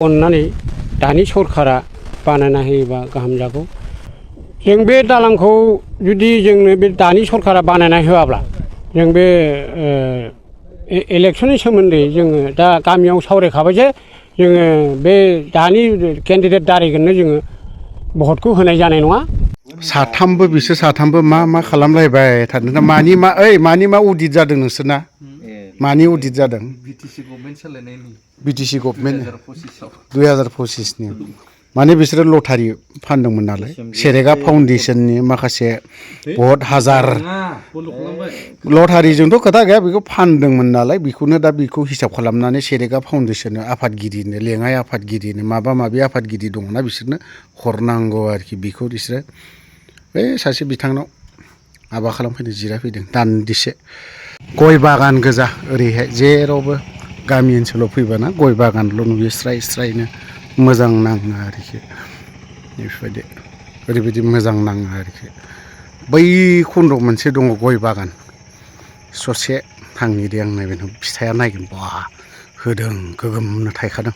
अन्नानै दानि सरकारा बानायना होयोबा गाहाम जागौ। जों बे दालांखौ जुदि जोंनो बे दानि सरकारा बानायना होआब्ला जों बे इलेक्सननि सोमोन्दै जोङो दा गामियाव सावरायखाबाय जे जोङो बे दानि केन्डिडेट दारायगोननो जोङो भटखौ होनाय जानाय नङा। साथामबो बिसोर साथामबो मा खालामलायबाय थादों मानि मा अडिट जादों नोंसोरना? मानि अडिट जादों? बिटिसि गभर्नमेन्ट सोलायनायनि बिटिसि गभर्नमेन्ट 2025 नि माने बिसोरो लटारि फानदोंमोन नालाय सेरेगा फाउन्डेसननि माखासे बहुत हाजार लटारिजोंथ' खोथा गैया बेखौ फानदोंमोन नालाय बेखौनो दा बेखौ हिसाब खालामनानै सेरेगा फाउन्डेसननो आफादगिरिनो लेङाइ आफादगिरिनो माबा माबि आफादगिरि दङना बिसोरनो हरनांगौ आरोखि बेखौ बिसोरो बे सासे बिथांनाव माबा खालामफैदों जिरायफैदों दान्दिसे गय बागान गोजा ओरैहाय जेरावबो गामि ओनसोलाव फैबाना गय बागानल' नुयो स्राय स्रायनो मोजां नाङो आरोखि बेफोरबायदि ओरैबायदि मोजां नाङो आरोखि बै खन्द'आव मोनसे दङ गय बागान ससे थांनि दे आं नायबाय फिथाइया नायगोन बा होदों गोगोमनो थायखादों।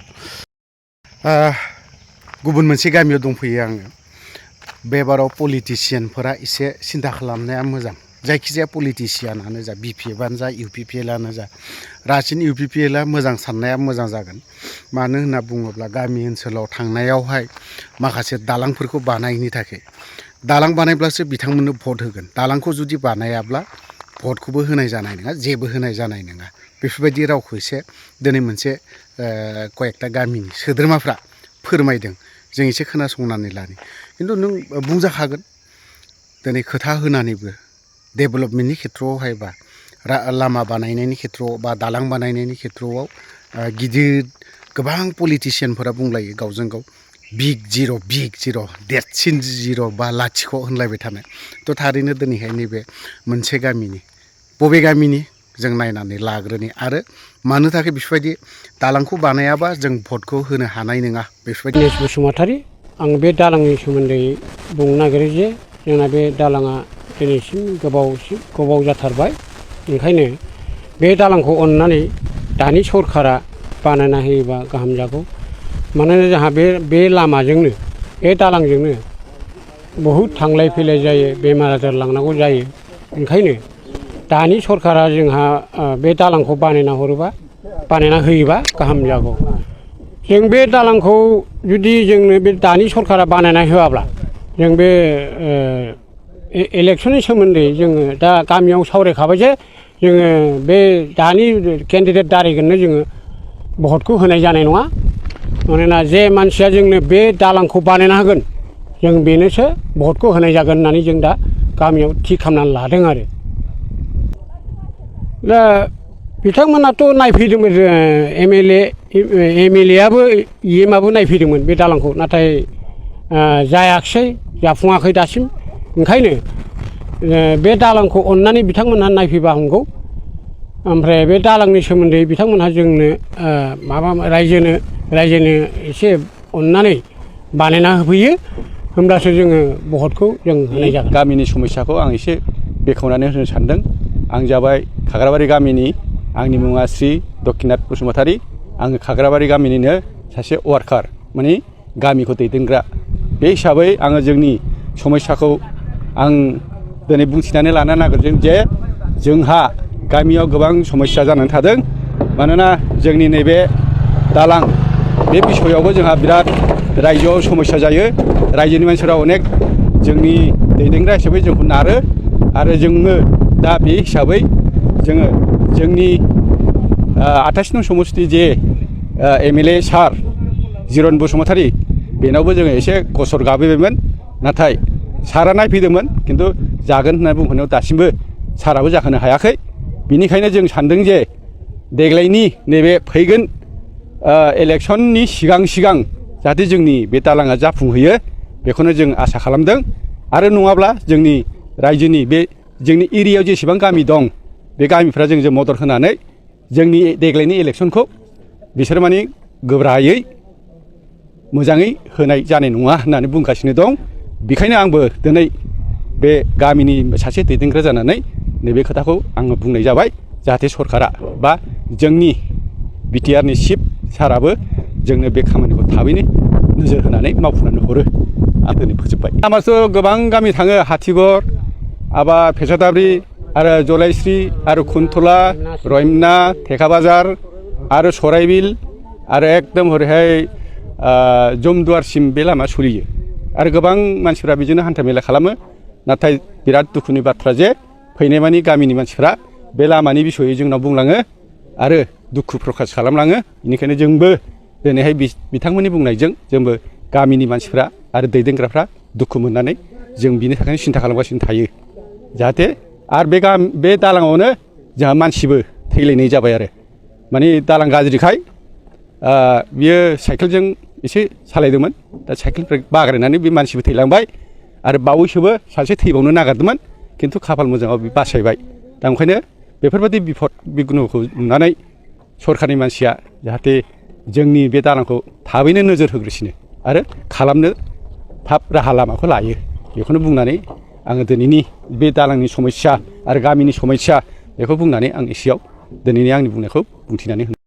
गुबुन मोनसे गामियाव दंफैयो आङो बेबाराव पलिटिसियानफोरा एसे सिन्था खालामनाया मोजां जायखिजाया पलिटिसियानानो जा बिपिएफआनो जा इउपिपिएलआनो जा रासिन इउपिपिएलआ मोजां साननाया मोजां जागोन। मानो होनना बुङोब्ला गामि ओनसोलाव थांनायावहाय माखासे दालांफोरखौ बानायनो थाखाय दालां बानायब्लासो बिथांमोननो भट होगोन। दालांखौ जुदि बानायाब्ला भटखौबो होनाय जानाय नङा जेबो होनाय जानाय नङा। बेफोरबायदि रावखौ एसे दिनै मोनसे कयेकटा गामिनि सोद्रोमाफ्रा फोरमायदों जों एसे खोनासंनानै लानि खिन्थु नों बुंजाखागोन दिनै खोथा होनानैबो डेभेलपमेन्टनि खेथ्रआवहायबा लामा बानायनायनि खेथ्रआव बा दालां बानायनायनि खेथ्रआव गिदिर गोबां पलिटिसियानफोरा बुंलायो गावजों गाव बिग जिर' देरसिन जिर' बा लाथिख' होनलायबाय थानाय थ' थारैनो दिनैहाय नैबे मोनसे गामिनि बबे गामिनि जों नायनानै लाग्रोनि आरो मानो थाखाय बेफोरबायदि दालांखौ बानायाबा जों भटखौ होनो हानाय नङा बेफोरबायदि। दिनेश बसुमतारी आं बे दालांनि सोमोन्दै बुंनो नागिरो जे जोंना बे दालाङा दिनैसिम गोबाव जाथारबाय ओंखायनो बे दालांखौ अन्नानै दानि सरकारा बानायना होयोबा गाहाम जागौ। मानोना जोंहा बे लामाजोंनो बे दालांजोंनो बहुद थांलाय फैलाय जायो बेमार आजार लांनांगौ जायो ओंखायनो दानि सरकारा जोंहा बे दालांखौ बानायना होयोबा गाहाम जागौ। जों बे दालांखौ जुदि जोंनो बे दानि सरकारा बानायना होआब्ला जों बे इलेक्सननि सोमोन्दै जोङो दा गामियाव सावरायखाबाय जे जोङो बे दानि केन्डिडेट दारायगोननो जोङो भटखौ होनाय जानाय नङा। मानोना जे मानसिया जोंनो बे दालांखौ बानायना होगोन जों बेनोसो भटखौ होनाय जागोन होननानै जों दा गामियाव थि खालामनानै लादों आरो। दा बिथांमोनाथ' नायफैदोंमोन एमएलए आबो इएमआबो नायफैदोंमोन बे दालांखौ नाथाय जायाखिसै जाफुङाखै दासिम ओंखायनो बे दालांखौ अन्नानै बिथांमोनहा नायफैबा हामगौ। ओमफ्राय बे दालांनि सोमोन्दै बिथांमोनहा जोंनो रायजोनो एसे अन्नानै बानायना होफैयो होमब्लासो जोङो भटखौ जों होनाय जागोन। गामिनि समस्याखौ आं एसे बेखेवनानै होनो सानदों। आं जाबाय खाग्राबारि गामिनि आंनि मुङा श्री दक्षिनाथ बसुमतारी आङो खाग्राबारि गामिनिनो सासे वार्कार माने गामिखौ दैदेनग्रा बे हिसाबै आङो जोंनि समस्याखौ आं दिनै बुंथिनानै लानो नागिरदों जे जोंहा गामियाव गोबां समस्या जानानै थादों। मानोना जोंनि नैबे दालां बे बिसयआवबो जोंहा बिराद रायजोआव समस्या जायो। रायजोनि मानसिफोरा अनेक जोंनि दैदेनग्रा हिसाबै जोंखौ नारो आरो जोङो दा बे हिसाबै जोङो जोंनि 28 नं समस्ति जे एमएलए सार जिरन बसुमतारी बेनावबो जोङो एसे गसर गाबोबायमोन नाथाय सारा नायफैदोंमोन खिन्थु जागोन होनना बुंहरनायाव दासिमबो साराबो जाहोनो हायाखै। बिनिखायनो जों सानदों जे देग्लायनि नैबे फैगोन इलेक्सननि सिगां जाहाथे जोंनि बे दालाङा जाफुंहैयो बेखौनो जों आसा खालामदों। आरो नङाब्ला जोंनि रायजोनि बे जोंनि एरियायाव जेसेबां गामि दं बे गामिफ्रा जोंजों मदद होनानै जोंनि देग्लायनि इलेक्सनखौ बिसोर माने गोब्रायै मोजाङै होनाय जानाय नङा होननानै बुंगासिनो दं। बेखायनो आंबो दिनै बे गामिनि सासे दैदेनग्रा जानानै नैबे खोथाखौ आङो बुंनाय जाबाय जाहाथे सरकारा बा जोंनि बिटिआरनि चिफ साराबो जोंनो बे खामानिखौ थाबैनो नोजोर होनानै मावफुंनानै हरो आं दिनै फोजोबबाय। लामाथ' गोबां गामि थाङो हाथिगर आबा फेसादाब्रि आरो जलाइस्रि आरो खुनथला रयमना थेखाबाजार आरो सराइबिल आरो एकदम हरैहाय जमदुवारसिम बे लामा सोलियो आरो गोबां मानसिफ्रा बिदिनो हान्था मेला खालामो। नाथाय बिराद दुखुनि बाथ्रा जे फैनायमानि गामिनि मानसिफ्रा बे लामानि बिसयै जोंनाव बुंलाङो आरो दुखु प्रकास खालामलाङो। बेनिखायनो जोंबो दिनैहाय बिथांमोननि बुंनायजों जोंबो गामिनि मानसिफ्रा आरो दैदेनग्राफ्रा दुखु मोननानै जों बिनि थाखायनो सिन्था खालामगासिनो थायो जाहाथे आरो बे दालाङावनो जोंहा मानसिबो थैलायनाय जाबाय आरो माने दालां गाज्रिखाय बियो साइकेलजों एसे सालायदोंमोन दा साइकेलनिफ्राय बाग्रायनानै बे मानसिबो थैलांबाय आरो बावैसोबो सासे थैबावनो नागिरदोंमोन खिन्थु खाफाल मोजाङाव बासायबाय। दा ओंखायनो बेफोरबायदि बिपद बिघ्न'खौ नुनानै सरखारनि मानसिया जाहाथे जोंनि बे दालांखौ थाबैनो नोजोर होग्रोसिनो आरो खालामनो थाब राहा लामाखौ लायो बेखौनो बुंनानै आङो दिनैनि बे दालांनि समस्या आरो गामिनि समस्या बेखौ बुंनानै आं एसेयाव दिनैनि आंनि बुंनायखौ बुंथिनानै होनो